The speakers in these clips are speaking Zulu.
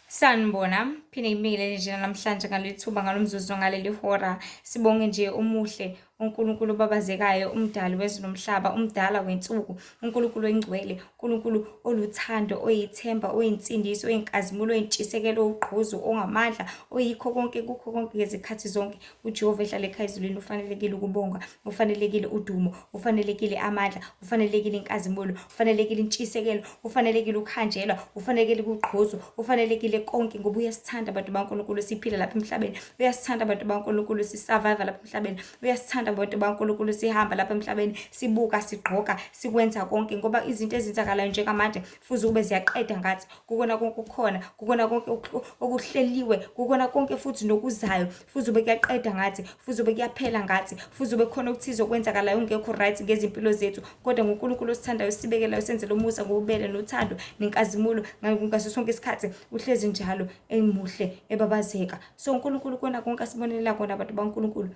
Sanibona, phinde ngibingelele nje namhlanje ngaleli thuba ngalo mzuzu ngaleli hora. Sibonge nje omuhle uNkulunkulu obabazekayo, umdali wezwe nomhlaba, umdala wensuku, uNkulunkulu oyingcwele, uNkulunkulu oluthando, oyithemba, oyinsindiso, oyinkazimulo, oyintshisekelo, owugqozi, ongamandla, oyikho konke kukho konke ngezikhathi zonke. UJehova ehlala ekhaya ezulwini ufanelekile ukubongwa, ufanelekile udumo, ufanelekile amandla, ufanelekile inkazimulo, ufanelekile intshisekelo, ufanelekile ukuhanjelwa, ufanelekile ukugqozwa, ufanelekile konke ngoba uyasithanda abantu baNkulunkulu siphila lapha emhlabeni. Uyasithanda abantu baNkulunkulu sisurvive lapha emhlabeni. Uyasithanda abantu baNkulunkulu sihamba lapha emhlabeni, sibuka, sigqoka, sikwenza konke ngoba izinto ezenzakalayo njengamanje fuze kube ziyaqeda ngathi. Kukona konke okukhona, kukona konke okuhleliwe, kukona konke futhi nokuzayo. Fuze ube kuyaqeda ngathi, fuze ube kuyaphela ngathi, fuze ube khona okuthize okwenzakalayo ongekho right ngezimpilo zethu. Kodwa ngoNkulunkulu osithandayo osibekelayo senzele umusa ngobubele nothando nenkazimulo ngaso sonke isikhathi uhlezi njalo emuhle ebabazeka. So uNkulunkulu kona konke asibonelela kona abantu baNkulunkulu.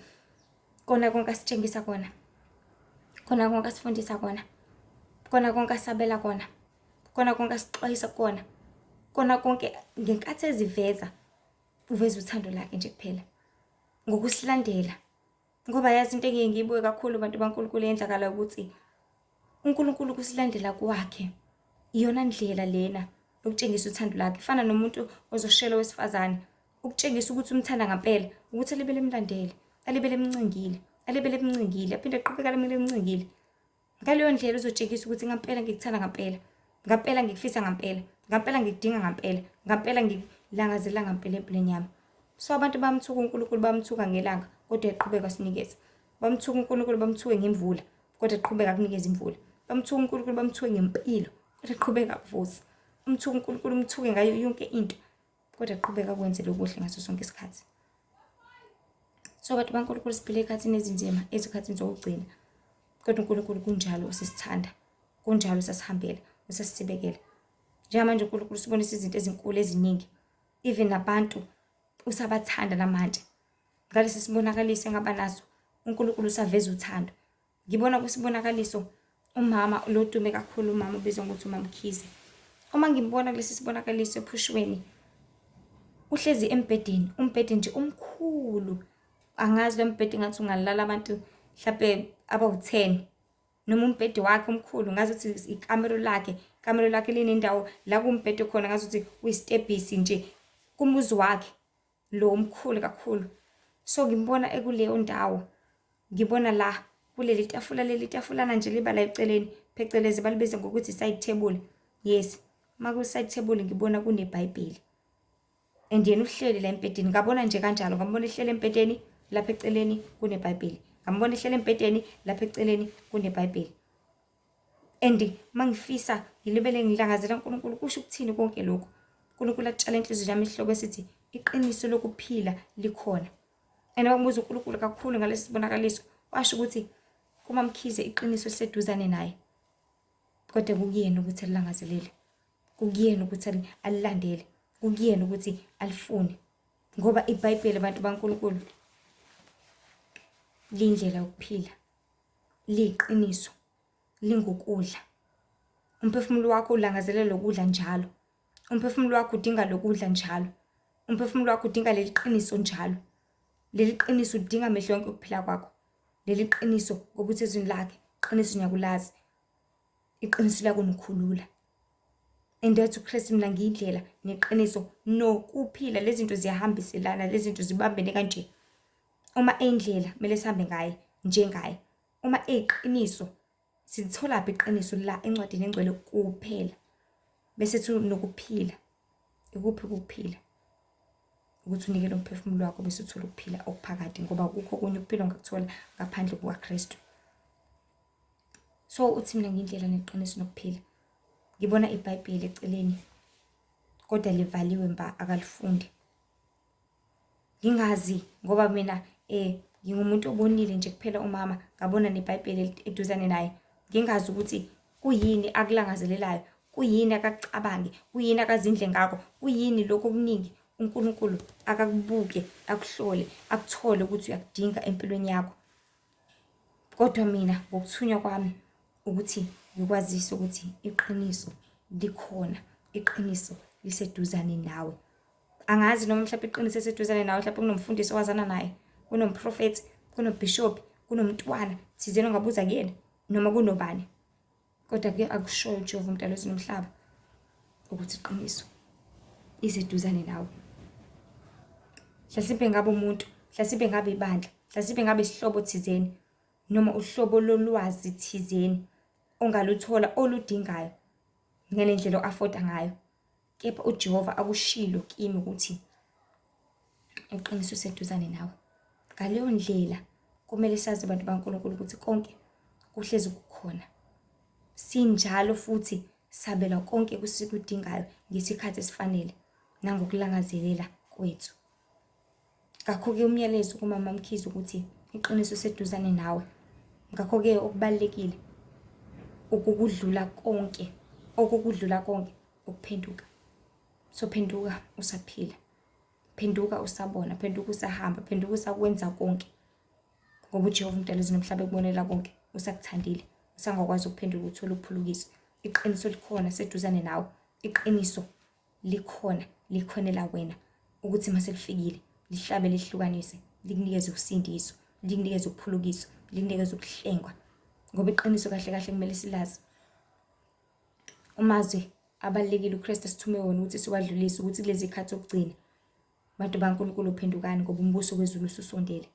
Kona konke asitshengisa kona. Kona konke asifundisa kona. Kona konke asabela kona. Kona konke asixwayisa kona. Kona konke ngenkathi eziveza uveza uthando lakhe nje kuphela ngokusilandela ngoba yazi into engiye ngiyibuke kakhulu bantu baNkulunkulu eyenzakala ukuthi uNkulunkulu kusilandela kwakhe iyona ndlela lena yokutshengisa uthando lakhe fana nomuntu ozoshela owesifazane ukutshengisa ukuthi umthanda ngampela ukuthi alibele emlandele alibele emncengile alibele emncengile aphinde aqhubeke alibele emncengile. Ngaleyo ndlela uzotshengisa ukuthi ngampela ngikuthanda ngampela, ngampela ngikufisa ngampela, ngampela ngikudinga ngampela, ngampela ngilangazela ngampela empilweni yami. So abantu bamthuka uNkulunkulu bamthuka ngelanga kodwa eqhubeka sinikeza. Bamthuka uNkulunkulu bamthuke ngemvula kodwa eqhubeka akunikeza imvula. Bamthuka uNkulunkulu bamthuke ngempilo kodwa eqhubeka akuvusa. Umthuka uNkulunkulu umthuke ngayo yonke into kodwa eqhubeka akwenzele okuhle ngaso sonke isikhathi. So bantu baNkulunkulu siphila ezikhathini ezinzima, ezikhathini zokugcina. Kodwa uNkulunkulu kunjalo usisithanda, kunjalo usasihambela, usasibekela. Njengamanje uNkulunkulu usibonisa izinto ezinkulu eziningi. Even nabantu usabathanda namanje. Ngalesi sibonakaliso engaba naso, uNkulunkulu usaveza uthando. Ngibona kwisibonakaliso umama lo dume kakhulu umama obizwa ngokuthi uMamkhize. Uma ngimbona kulesi sibonakaliso ephushweni uhlezi embhedeni, umbhede nje omkhulu. Angazi lo mbhede ngathi ungalala abantu mhlampe abawu-10 noma umbhede wakhe omkhulu ngazi ukuthi ikamelo lakhe, ikamelo lakhe linendawo la kuwumbhede khona ngazi ukuthi uyisitebhisi nje kumuzi wakhe. Lo omkhulu kakhulu. So ngimbona ekuleyo ndawo. Ngibona la kuleli tafula leli tafulana nje liba la eceleni phecelezi balibiza ngokuthi side table. Yes, uma ku side table ngibona kuneBhayibheli. And yena uhleli la embhedeni ngabona nje kanjalo ngambona ehleli embhedeni lapha eceleni kuneBhayibheli. Ngambona ehleli embhedeni lapha eceleni kuneBhayibheli. And mangifisa ngilibele ngilangazela uNkulunkulu kusho ukuthini konke lokhu. uNkulunkulu atshala inhliziyo yami isihloko esithi iqiniso lokuphila likhona. And wakubuza uNkulunkulu kakhulu ngalesi sibonakaliso washo ukuthi kuMaMkhize iqiniso liseduzane naye. Kodwa kukuyena ukuthi alilangazelele. Kukuyena ukuthi alilandele. Kukuyena ukuthi alifune. Ngoba iBhayibheli abantu baNkulunkulu liyindlela yokuphila. Liyiqiniso, lingukudla. Umphefumulo wakho ulangazelela lokudla njalo. Umphefumulo wakho udinga lokudla njalo. Umphefumulo wakho udinga leli qiniso njalo. Leli qiniso udinga mihla yonke ukuphila kwakho. Leli qiniso ngoba uthi ezwini lakhe, iqiniso ngiyakulazi. Iqiniso liyakunikhulula. And yathi uKristu mina ngiyindlela neqiniso nokuphila. Lezi zinto ziyahambiselana, lezi zinto zibambene kanje. Uma eyindlela kumele sihambe ngaye njengaye. Uma eyiqiniso silitholaphi iqiniso la encwadini engcwele kuphela. Bese thi nokuphila. Ikuphi ukuphila? Ukuthi unikele umphefumulo wakho bese uthola ukuphila okuphakade ngoba akukho okunye ukuphila ongakuthola ngaphandle kukaKristu. So uthi mina ngiyindlela neqiniso nokuphila. Ngibona iBhayibheli eceleni kodwa livaliwe mba akalifundi. Ngingazi ngoba mina ngingumuntu obonile nje kuphela umama ngabona neBhayibheli eduzane naye. Ngingazi ukuthi kuyini akulangazelelayo, kuyini akakucabange, kuyini akazindle ngakho, kuyini lokhu okuningi uNkulunkulu akakubuke, akuhlole, akuthole ukuthi uyakudinga empilweni yakho. Kodwa mina ngokuthunywa kwami ukuthi ngikwazise ukuthi iqiniso likhona, iqiniso liseduzane nawe. Angazi noma mhlawumbe iqiniso eseduzane nawe, mhlawumbe kunomfundisi owazana naye, kunomprofethi, kunobhishobhi, kunomntwana thizeni ongabuza kuyena noma kunobani. Kodwa-ke akushoyo uJehova uMdali wezulu nomhlaba ukuthi iqiniso iseduzane nawe. Mhlasimpe ngabe umuntu, mhlasimpe ngabe ibandla, mhlasimpe ngabe isihlobo thizeni noma uhlobo lolwazi thizeni ongaluthola oludingayo ngale ndlela o-afoda ngayo. Kepha uJehova akushilo kimi ukuthi iqiniso iseduzane nawe. Ngaleyo ndlela kumele sazi abantu baNkulunkulu ukuthi konke kuhlezi kukhona. Sinjalo futhi sabelwa konke kusikudingayo ngesikhathi esifanele nangokulangazelela kwethu. Ngakho-ke umyalezo kuMama Mkhize ukuthi iqiniso iseduzane nawe. Ngakho-ke okubalulekile ukukudlula konke, okukudlula konke ukuphenduka. So phenduka usaphila, phenduka usabona, phenduka usahamba, phenduka usakwenza konke. Ngoba uJehova uMdali wezulu nomhlaba ekubonela konke, usakuthandile, usangakwazi ukuphenduka uthole ukuphulukiswa. Iqiniso likhona seduzane nawe, iqiniso likhona likhonela wena ukuthi uma selifikile lihlabe lihlukanise likunikeze usindiso likunikeze ukuphulukiswa likunikeze ukuhlengwa ngoba iqiniso kahle kahle kumele silazi umazwi abalulekile uKristu esithume wona ukuthi siwadlulise ukuthi kulezi khathi zokugcina bantu baNkulunkulu phendukani ngoba umbuso wezulu ususondele.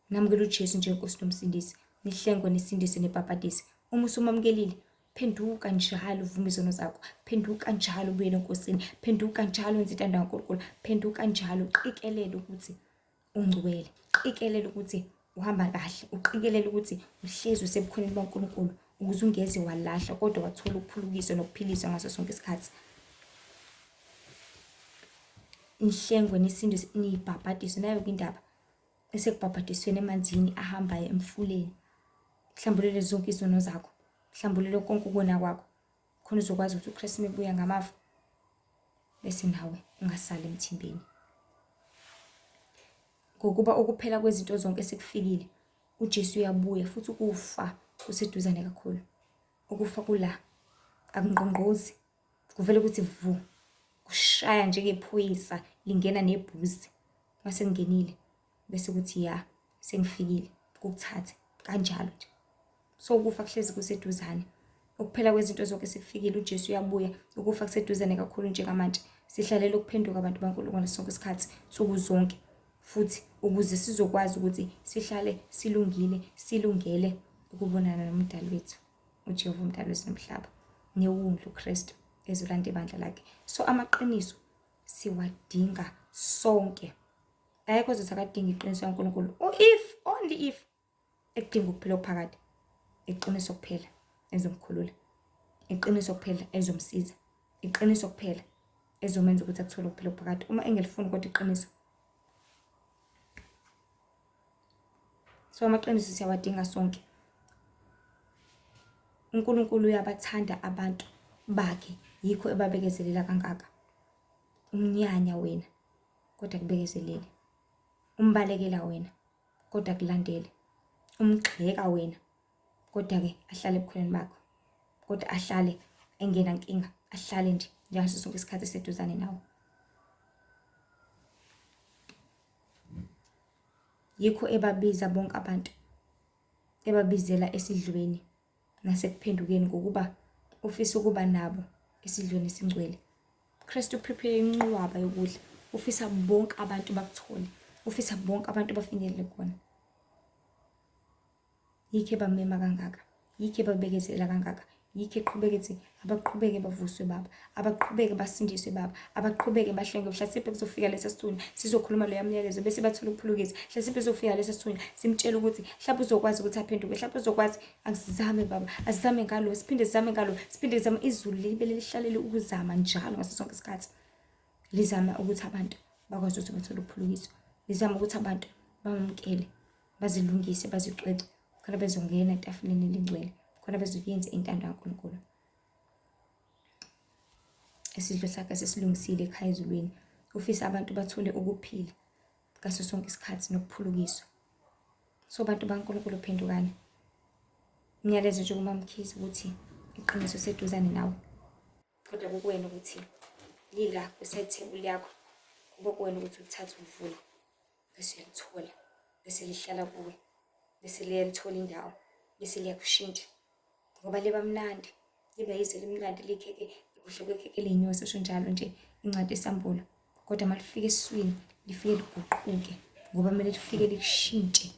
Namukela uJesu njengeNkosi noMsindisi, nihlengwe, nisindiswe, nibhabhadiswe. Uma usumamukelile, phenduka njalo uvume izono zakho, phenduka njalo ubuyele eNkosini, phenduka njalo wenze intando kaNkulunkulu, phenduka njalo uqikelele ukuthi ungcwele, qikelele ukuthi uhamba kahle, uqikelele ukuthi uhlezi usebukhoneni bukaNkulunkulu ukuze ungeze walahla kodwa wathola ukuphulukiswa nokuphiliswa ngaso sonke isikhathi. Nihlengwe, nisindiswe, nibhabhadiswe. Nayo-ke indaba esekubhabhadisweni emanzini ahambayo emfuleni. Hlambulele zonke izono zakho, hlambulele konke ukona kwakho, khona uzokwazi ukuthi uKristu mebuya ngamafu bese nawe ungasali emthimbeni. Ngokuba ukuphela kwezinto zonke sekufikile, uJesu uyabuya futhi ukufa kuseduzane kakhulu. Ukufa kula, akungqongqozi, kuvele kuthi vu, kushaya njengephoyisa lingena nebhuzi. Uma sekungenile bese kuthi ya sengifikile, kukuthathe kanjalo nje. So ukufa kuhlezi kuseduzane. Ukuphela kwezinto zonke sekufikile, uJesu uyabuya. Ukufa kuseduzane kakhulu njengamanje. Sihlalela ukuphenduka abantu baNkulunkulu sonke isikhathi, nsuku zonke. Futhi ukuze sizokwazi ukuthi sihlale silungile, silungele ukubonana noMdali wethu, uJehova uMdali wezulu nomhlaba, newundlu uKristu ezolanda ibandla lakhe. So amaqiniso siwadinga sonke. Akekho ozothi akadingi iqiniso kaNkulunkulu. If only if ekudinga ukuphila okuphakade, iqiniso kuphela elizomkhulula, iqiniso kuphela elizomsiza, iqiniso kuphela elizomenza ukuthi akuthole ukuphila okuphakade. Uma engelifuni kodwa iqiniso. So amaqiniso siyawadinga sonke. uNkulunkulu uyabathanda abantu bakhe, yikho ebabekezelela kangaka. Umnyanya wena kodwa kubekezelele. Umbalekela wena kodwa kulandele. Umgxeka wena kodwa-ke ahlale ebukhoneni bakho, kodwa ahlale engenankinga, ahlale nje njengaso sonke isikhathi eseduzane nawe. Yikho ebabiza bonke abantu, ebabizela esidlweni nasekuphendukeni ngokuba ufisa ukuba nabo esidlweni esingcwele. Kristu prepare inqwaba yokudla, ufisa bonke abantu bakuthole, ufisa bonke abantu bafinyelele kona. Yikho ebamema kangaka, yikho ebabekezela kangaka, yikho eqhubeka ethi abaqhubeke bavuswe baba, abaqhubeke basindiswe baba, abaqhubeke bahlengwe. Mhlasimpe kuzofika lesa sithunywa sizokhuluma loya myalezo bese bathola ukuphulukiswa. Mhlasimpe kuzofika lesa sithunywa simtshela ukuthi mhlawumbe uzokwazi ukuthi aphenduke, mhlawumbe uzokwazi. Asizame baba, asizame ngalo, siphinde sizame ngalo, siphinde sizame. Izulu libe lihlalele ukuzama njalo ngaso sonke isikhathi, lizama ukuthi abantu bakwazi ukuthi bathole ukuphulukiswa, lizama ukuthi abantu bamamukele, bazilungise, bazicwece, khona bezongena etafuleni elingcwele, khona bezoyenza intando kaNkulunkulu. Isidlo sakhe sesilungisile ekhaya ezulwini. Ufisa abantu bathole ukuphila ngaso sonke isikhathi nokuphulukiswa. So bantu baNkulunkulu phendukani. Umyalezo nje kuMaMkhize ukuthi iqiniso seduzane nawe. Kodwa kukuwena ukuthi lila kwi-side table yakho. Kuba kuwena ukuthi ulithathe ulivule bese uyalithola, bese lihlala kuwe, bese liyalithola indawo, bese liyakushintsha ngoba liba mnandi, liba yizwe elimnandi likhekhe kuhle kwekhekhe ley'nyosi, usho njalo nje incwadi yesambulo. Kodwa uma lifika esiswini lifike liguquke ngoba kumele lifike likushintshe.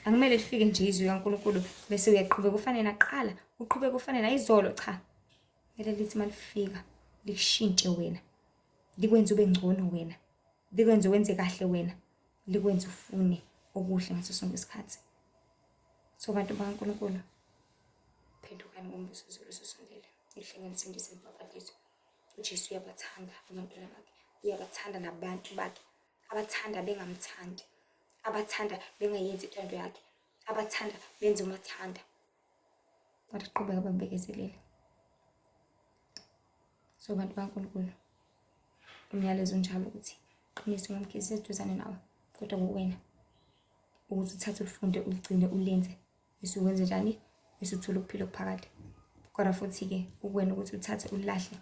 Akumele lifike nje izwi likaNkulunkulu bese uyaqhubeka ufane naqala, uqhubeke ufane nayizolo, cha. Kumele lithi uma lifika likushintshe wena, likwenze ube ngcono wena, likwenze wenze kahle wena, likwenze ufune okuhle ngaso sonke isikhathi. So bantu bakaNkulunkulu, phendukani umbuso wezulu ususondele. Nihlenge nisindise nibhabhadiswe. UJesu uyabathanda abantwana bakhe, uyabathanda nabantu bakhe, abathanda bengamthandi, abathanda bengayenzi intando yakhe, abathanda benze umathanda. Kodwa qhubeka babekezelele. So bantu bakaNkulunkulu, umyalezo unjalo ukuthi qiniso mamkhize iseduzane nawe, kodwa kuwena ukuthi uthathe ulifunde uligcine ulenze bese ukwenze njani bese uthola ukuphila okuphakade. Kodwa futhi-ke kukuwena ukuthi uthathe ulilahle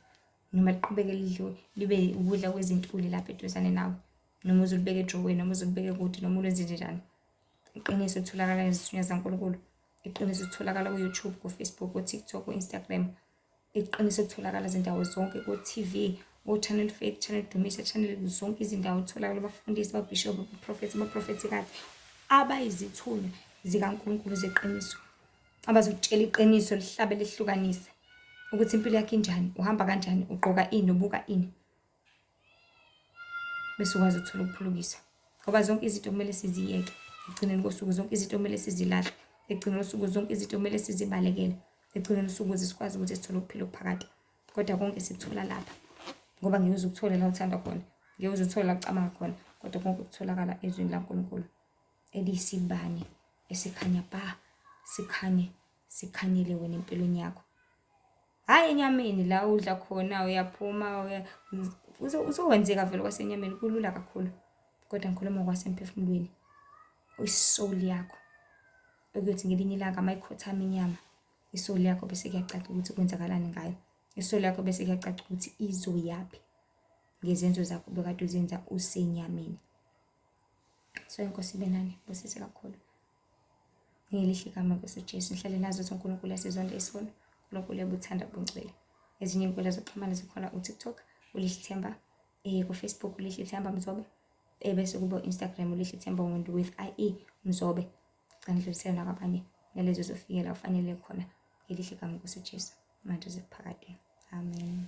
noma liqhubeke lidliwe libe ukudla kwezintuli lapha eduzane nawe, noma uzolibeka edroweni, noma uzolibeka kude, noma ulwenze njani. Iqiniso litholakala ngezithunywa zikaNkulunkulu, iqiniso litholakala ku-YouTube, ku-Facebook, ku-TikTok, ku-Instagram. Iqiniso litholakala zindawo zonke, ko-TV, ko-Channel Faith, Channel Dumisa, Channel zonke izindawo litholakala abafundisi, ababhishobhi, abaprofethi, abaprofethikazi abayizithunywa zikaNkulunkulu zeqiniso, abazokutshela iqiniso lihlabe lihlukanise ukuthi impilo yakho injani, uhamba kanjani, ugqoka ini, ubuka ini, bese ukwazi ukuthola ukuphulukiswa. Ngoba zonke izinto kumele siziyeke ekugcineni kosuku, zonke izinto kumele sizilahle ekugcineni kosuku, zonke izinto kumele sizibalekele ekugcineni kosuku ukuze sikwazi ukuthi sithole ukuphila okuphakade. Kodwa konke sikuthola lapha, ngoba ngeke uze ukuthole la uthanda khona, ngeke uze uthole la ucabanga khona, kodwa konke kutholakala ezwini laNkulunkulu eliyisibani esikhanya ba, sikhanye sikhanyele wena empilweni yakho. Hhayi enyameni la udla khona uyaphuma uzokwenzeka vele kwasenyameni kulula kakhulu, kodwa ngikhuluma ngokwasemphefumulweni, i-soul yakho okuyothi ngelinye ilanga uma ikhothama inyama, i-soul yakho bese kuyacaca ukuthi kwenzakalani ngayo, i-soul yakho bese kuyacaca ukuthi izoyaphi ngezenzo zakho obekade uzenza usenyameni. So inkosi ibe nani, busise kakhulu. Ngelihle igama Nkosi uJesu, nihlale nazi ukuthi uNkulunkulu uyasizonda isono, uNkulunkulu uyabuthanda ubungcwele. Ezinye iy'nkundla zokuxhumana zikhona u-TikTok, uLihle Themba, ku-Facebook uLihle Themba Mzobe, bese kuba u-Instagram uLihle Themba Wundu with IE Mzobe. Ngicela nidlulisele nakwabanye nalezo zofikela ufanele khona. Ngelihle igama Nkosi uJesu, manje kuze kuphakade. Amen.